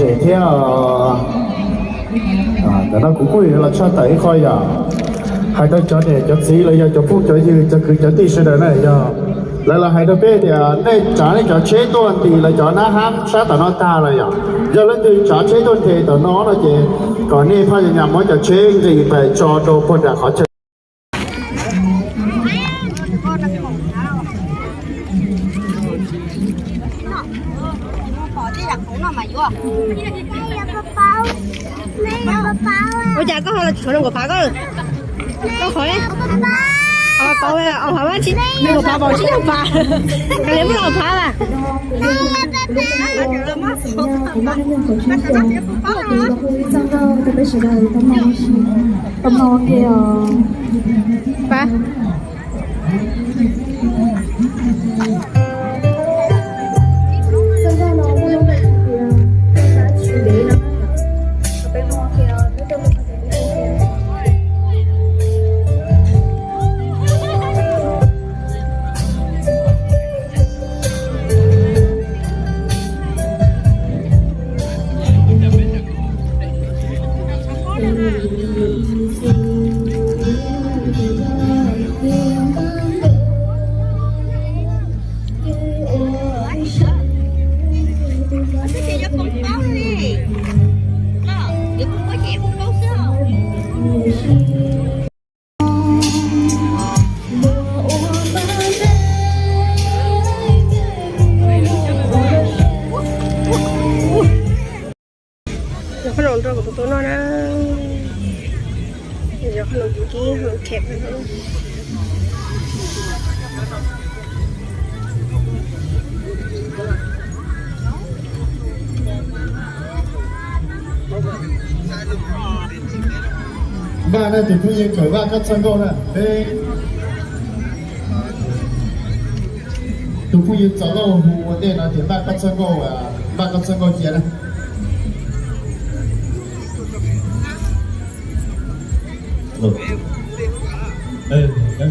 Thiab, ntawm no kuv kuj yuav los tshaj tawm ib qho yom, hais rau cov niam cov txiv los yog cov phooj cov ywg cov kwv cov tij sawv daws na, yog lawv los hais rau peb tias nej tsav nej cov tsheb tuaj nti lawv cov nab hab sab tom no tag lawm yom. Yog leej twg tsav tsheb tuaj nti tom no no ces kom nej phaj yam nyam muab cov tsheb nqis pais tso rau puag nram qhov chaw. Ua cas koj ho los tshuav nees nkaum phav koj? Koj qhov, phav, phav, phav, phav, nees nkaum phav, phav, tsib caug phav. Koj li muaj los phav as. Pab. Yog qhov no rau kuv tus tub noj na. Yog qhov no kuv kib hau kheb. Npaj na, tus phooj ywg kawm Vaj Kab Txawj Nkauj na, peb tus phooj ywg txawv lauj hu ua ntej no ces Vaj Kab Txawj Nkauj, Vaj Kab Txawj Nkauj cia na. Nyob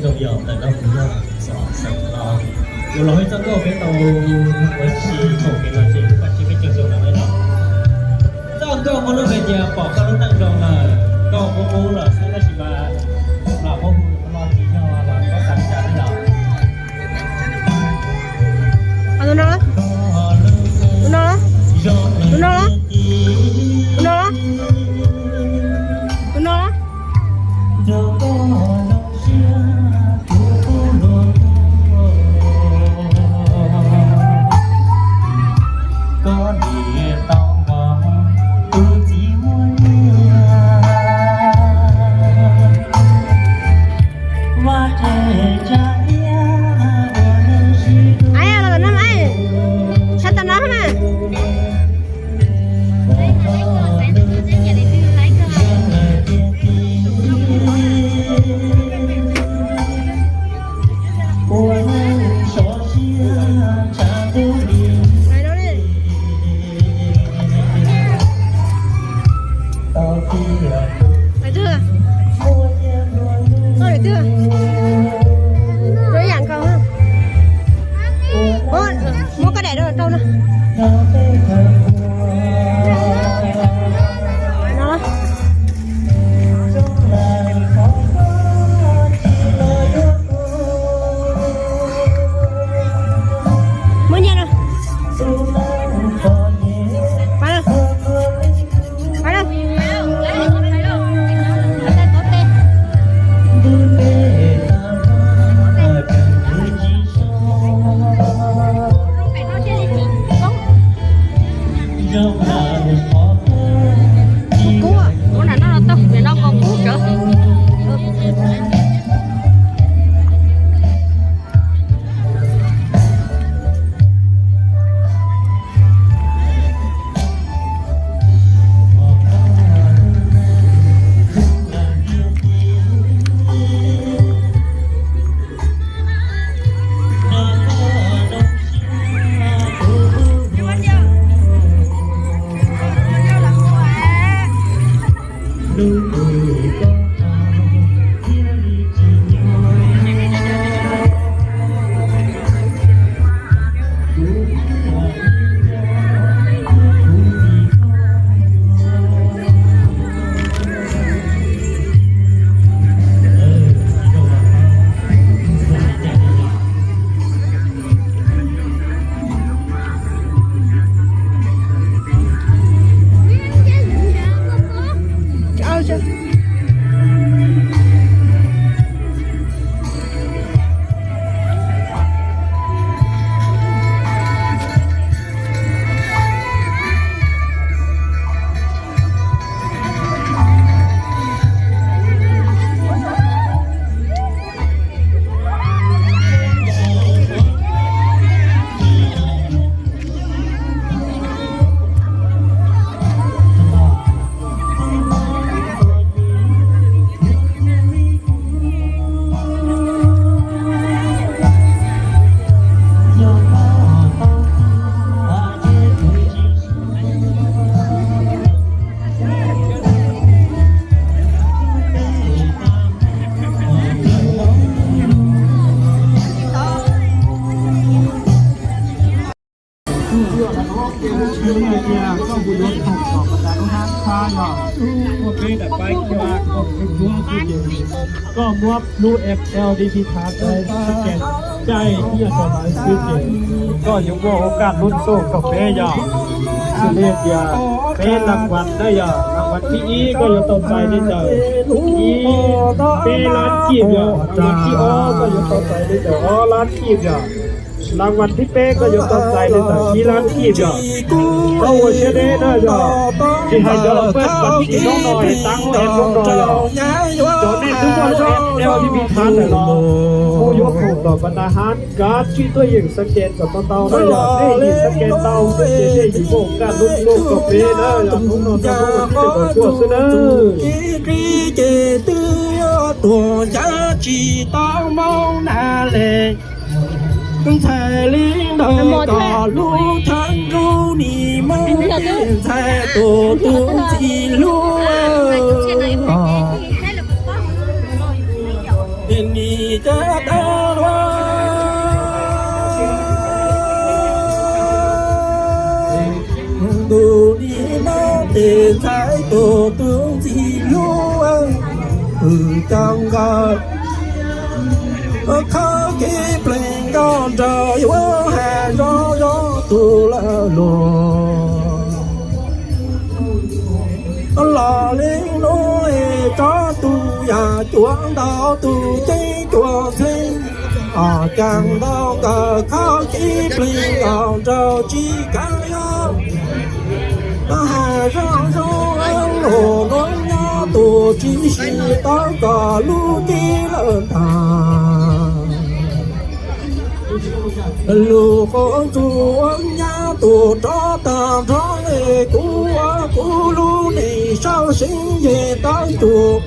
zoo, yog ntawm no kuv yog xov xeem los, yus los ua txoj nkauj peb tau ua si thaum pem no ces kuv kav tsij peb caug zoo no na yom. Txoj nkauj muaj lub npe tias pom koj lub neej zoo lawm, koj muaj qub lawm xwb tab sis mas los muab hu los tsis yog los koj xav li cas na yom. Tus no, tus no, tus no, tus no, tus no. Ai, los tom no mas, sab tom no mas. Hais twg? Koj hais twg? Koj muab lub F L D P thav tais sab kees caij ib yam nkaus ntawd xwb ces koj yuav muaj ua kaj lub xoj kaum peb yog. Xws li tias peb laj vas na yog, laj vas thib ib koj yuav tau txais li ntawm ib, peb lab kij yog, laj vas thib ob koj yuav tau txais li ntawm ob lab kij yog, laj vas thib peb koj yuav tau txais li ntawm ib lab kij yog. Koj ua siab deb na yog, tsis hais cov los pab cov thib ib hnub no es tab hnub es hnub no yog, cov nej twb muaj lub F L D P thav ntawm no, kuv yuav khoom tom pas tas hab kav tsij tuaj yeem xab kees kom tau tau na yog, nej yeem xab kees tau xwb ces nej yeej muaj kaj lub xoj kaum peb na yog, hnub no rau hnub no tib teg kaum cuaj xwb na. Ces twb yuav tuag ncav tsis tau moo na le. Ntxhais li ntawd kom lub thawj ntuj nim mob, ntxhais tus tus ntxim hlub. Nim caj dab luaj ntu li no ces ntxhais tus tus ntxim hlub, wb coj nkaus khawb kev plees nkaus nraug yuav hais zoj zoj tus lawm los. Los li no es tsob tus yam cuav ntau tus ceeb cuag txheej, os cas ntau nkawd khawb kev plees nkaus nraug tsis kav yog. Hais zoj zoj los no nyob tus tsis sib tau kom lub cev lawm ntag. Lus qhov tsuas nyab tus rov tag nrho es kuv ua kuv lub neej sau seev yem tau cuag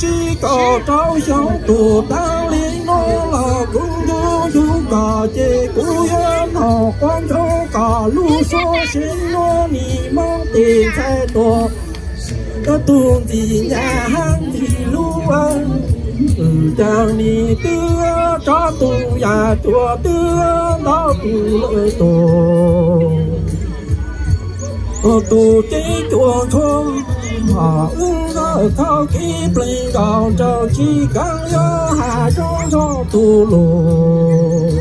tsib kaum rau xyoo tus tas li no los kuv ncu ncu kom ces kuv yuav noj quav ntsoog kom lub suab seev nuav nim mob tes ntxhais tuag. Tus ntxim nyab hab ntxim hlub, cas nim twb tsob tus yam cuav twb ntau tus lawm tus. Tus ceeb cuag ntshua, wb nkawd khawb kev plees nkaus nraug tsis kav yog hais zoj zoj tus lus.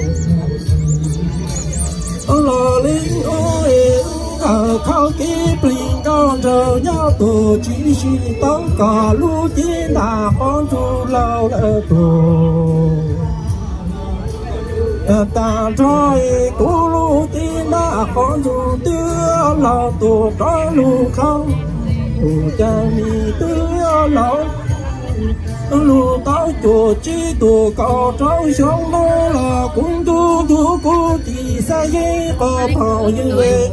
Los li no es wb nkawd khawb kev plees nkaus nraug nyob tus tsis sib tau kom lub cev nram qhov ntsug laus lawm tus. Tag nrho es kuv lub cev nram qhov ntsug twb laus tus rov lug khau, tus cas nim twb laus lug tau cuag tsib tus kaum rau xyoo no los kuv ncu ncu kuv tis xav yeej qhov phaum ywg.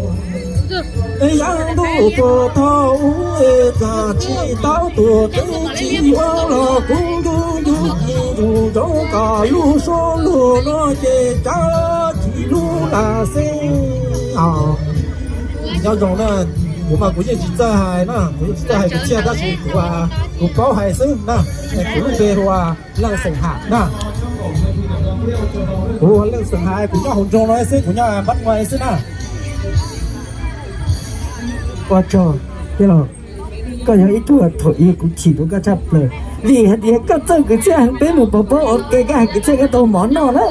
Yav ntuj puag thaum ub es txawm tsis tau tuag twb tsis yuav los kuv ncu ncu tis ncu ntsoov kom lub suab lug no ces cav tsis lub lam xeeb os. Nyob zoo na, kuv mas kuv yeej tsis txawj hais na, kuv yeej tsis txawj hais kwv txhiaj tab sis kuv, kuv paub hais xwb na, kuv lub npe hu ua Leej Xeem Ham na. Kuv ua Leej Xeem Ham, kuv nyob hauv nroog no xwb, kuv nyob Npab Nuaj xwb na. Ua tsaug, tij laug, koj yog ib tug thaum ub kuv chim rau koj tshaj plaws, vim hais tias koj txawj kwv txhiaj, peb mus pov pob ua ke koj hais kwv txhiaj koj tau mov noj na.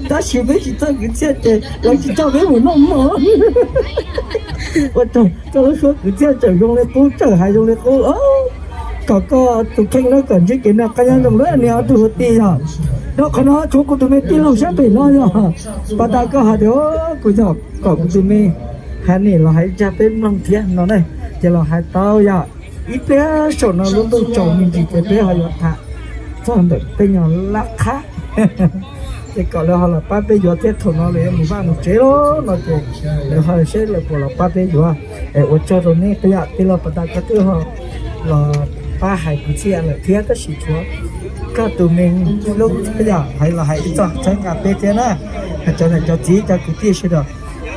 Tab sis peb tsis txawj kwv txhiaj ces lawv tsis coj peb mus noj mov. Ua tsaug, koj lub suab kwv txhiaj tseem zoo li qub, tseem hais zoo li qub. Kom koj tus kheej no kom ntsib kev noj qab nyob zoo na niag ob tug kwv tij yog. Nyob qhov no tshuav kuv tus me tij laug sab pem no yog, pas tas koj hais tias kuv yog kom kuv tus me hais nim los hais ib zag peb mloog thiab no ne, ces los hais tau yog ib pliag saum no lub ntuj tsaus me ntsis ces peb ho yuav tham txog ntawm peb nyuag lab qhab. Ces kom lawv ho los pab peb yuav thiab, thaum no lawv yuav mus vaj mus tsev lawm no ces lawv ho saib lawv puas los pab peb yuav. Es ua tsaug rau neb, tij laug, tij laug pas tas koj twb ho los pab hais kwv txhiaj lawm thiab, tab sis tshuav koj tus me lub kwv txhiaj yog hais los hais ib txog txhawb nqa peb thiab na. Cov niam cov txiv cov kwv tij sawv daws,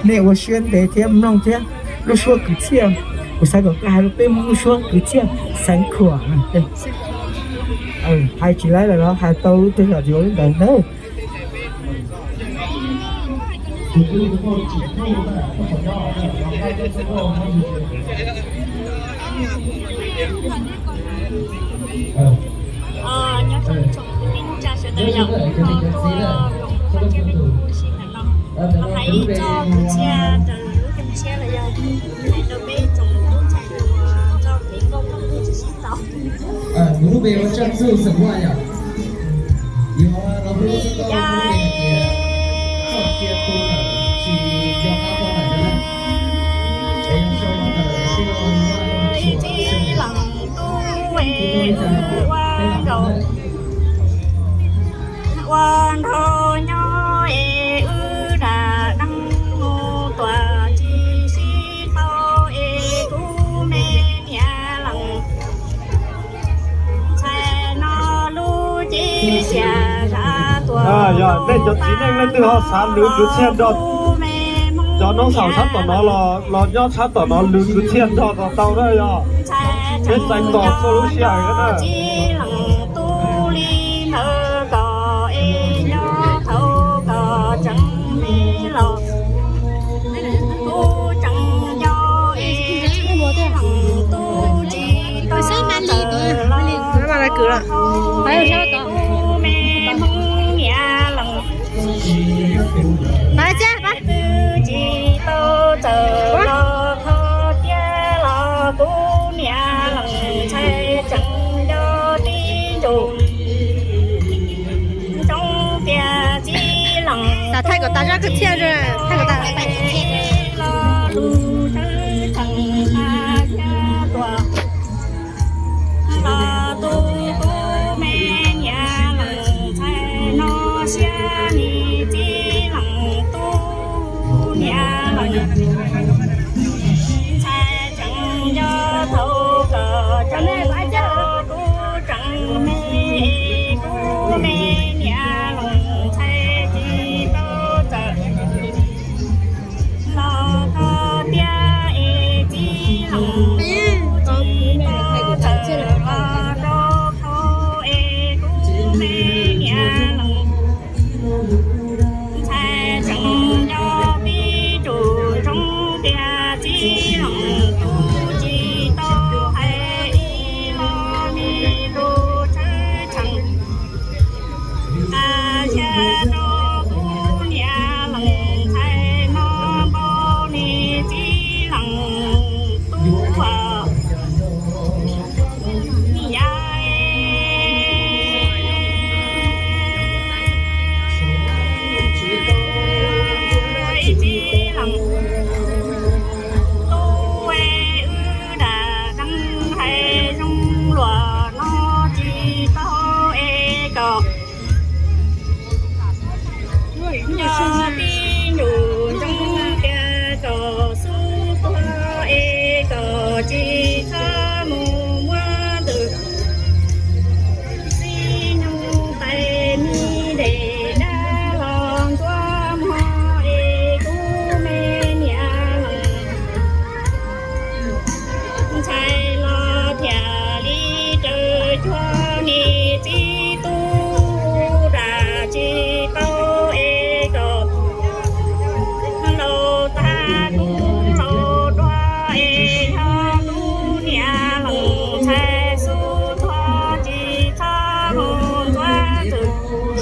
nej ua siab ntev thiab mloog thiab lub suab kwv txhiaj. Kuv xav kom koj hais rau peb mloog lub suab kwv txhiaj Xeev Khuam. Hais tsis laib lawm los hais tau lub twg los yuav lub ntawd na. Yog yam kuv no tuaj koom lub vaj tsib peb kuj sib ntawm no, los hais ib txoj kwv txhiaj rau lub caij tshiab los yog hais rau peb tsoom tub ntxhais hluas txoj kev nkauj muam sib tau. Ib txwm leej tub es wb ua nkaus, ua nraug nyob es wb dam deej mus tuam tsis sib tau es kuv me niam leej ntxhais no lub cev xiam zam tuaj. Yog nej cov txiv neej leej twg ho xav lwv kwv txhiaj nrog cov noob xaus sab tom no los nyob sab tom no lwv kwv txhiaj nrog tau na yog. Peb txais tos txhua lub sij hawm na. Txiv leej tub li ntawd kom es nco thaum kom tseem me los kuv tseem nco es txiv leej tub tsis tau txawm los kuv me Hmoob niam leej twb tsis tau txawm los kho tiab los kuv niam leej ntxhais tseem nco tib ntsum ntsoov tias txiv leej tub tsis tau txawm los lug sawv tsees qab thiab tuaj los tu kuv me niam leej ntxhais no siab ni txiv leej tub niam leej ntxhais tseem nco thaum kom tseem nco kuv tseem me kuv me niam leej ntxhais tsis tau txawm los kho tiab es txiv leej tub tsis tau txawm los rau khau es kuv me niam leej ntxhais tseem nco tib tug ntsoov tias txiv leej tub tsis tau hais ib lo me lus tshawb tsees qab thiab rau kuv niam leej ntxhais no npau ni txiv leej tub yam txiv leej tub es wb dam deej hais zoo luag no tsis tau es kom nco tib nyuag ntsoov tias kom xub tuag es kom tsis txhob mus muab ntws xib nyoog tais mi dej dab los ntxuav muag es kuv me niam leej ntxhais los thiaj li raws cuag niam txiv tub ram tsis tau es kom laus tag kuv laus dua es yog kuv niam leej ntxhais xub tuag tsis txhob mus ntxuav ntws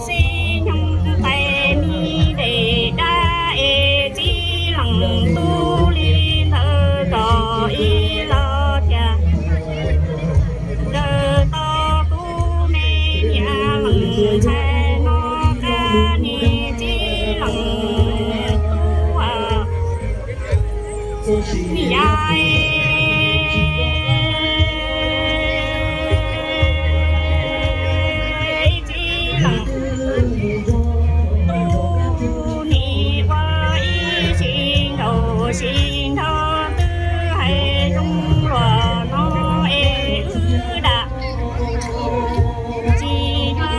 xib nyoog tais mi dej dab es txiv leej tub li ntawd kom ib lo thiaj raws tau kuv me niam leej ntxhais no qab niam txiv leej tub yam txiv leej tub nim ua ib sim nkaus sim nrog twb hais zoo luag no es wb dam tsis nco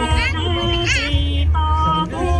tsis tau kuv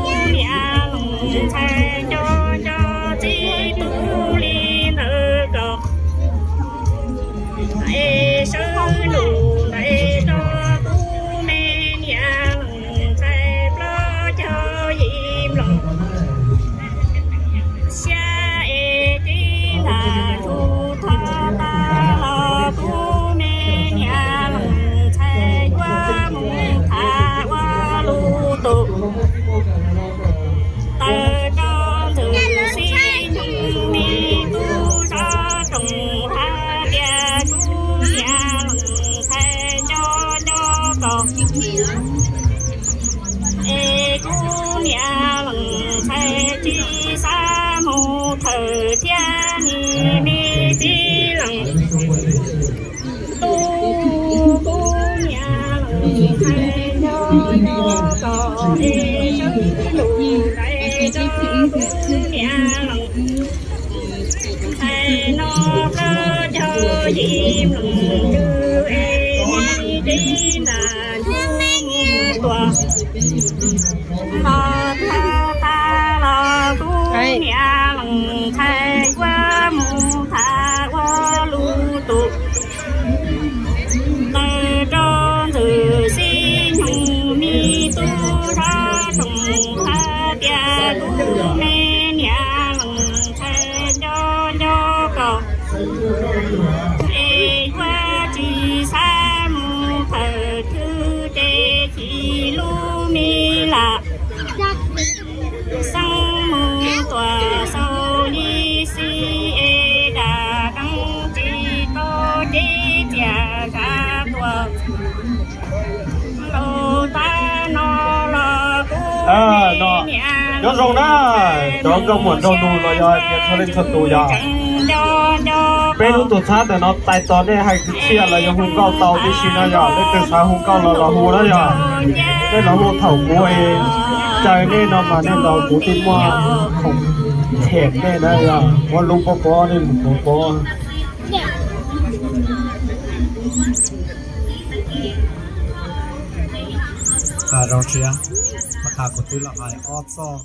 Es kuv niam leej ntxhais tsis xav mus thawm thiab nim me txiv leej tub. Kuv niam leej ntxhais nco nco kom es sawv ntuj hlais rau kuv niam leej ntxhais no plaub caug yim leej twg es neb teb nram ntuj mus tuaj los thov tag los kuv niam leej ntxhais kuv mus tham ua lus tus taws rau ntxwg xib hnyuv me tub sab tsoom hais tias kuv me niam leej ntxhais nco nco kom es yuav tsis xav mus thawm thwv ces chim lub me lam xeeb mus tuam xaus li xij es dam deev tsis tau ces txias zam tuam. Laus tag no los kuv niam nyob zoo na, cov nkauj muam nraug nus los yog tias txhua leej txhua tus yog peb lub tuam txhab ntawm no tais tos nej hais kwv txhiaj los yog hu nkauj tau tib si no yog leej twg xav hu nkauj los los hu na yog. Nej los hu thaum kuv caw nej no mas nej los kuv twb muaj khoom them nej na yog, muab lub pob pob nej mus pov pob. Zoo siab, mas kuv twb los hais ob txoj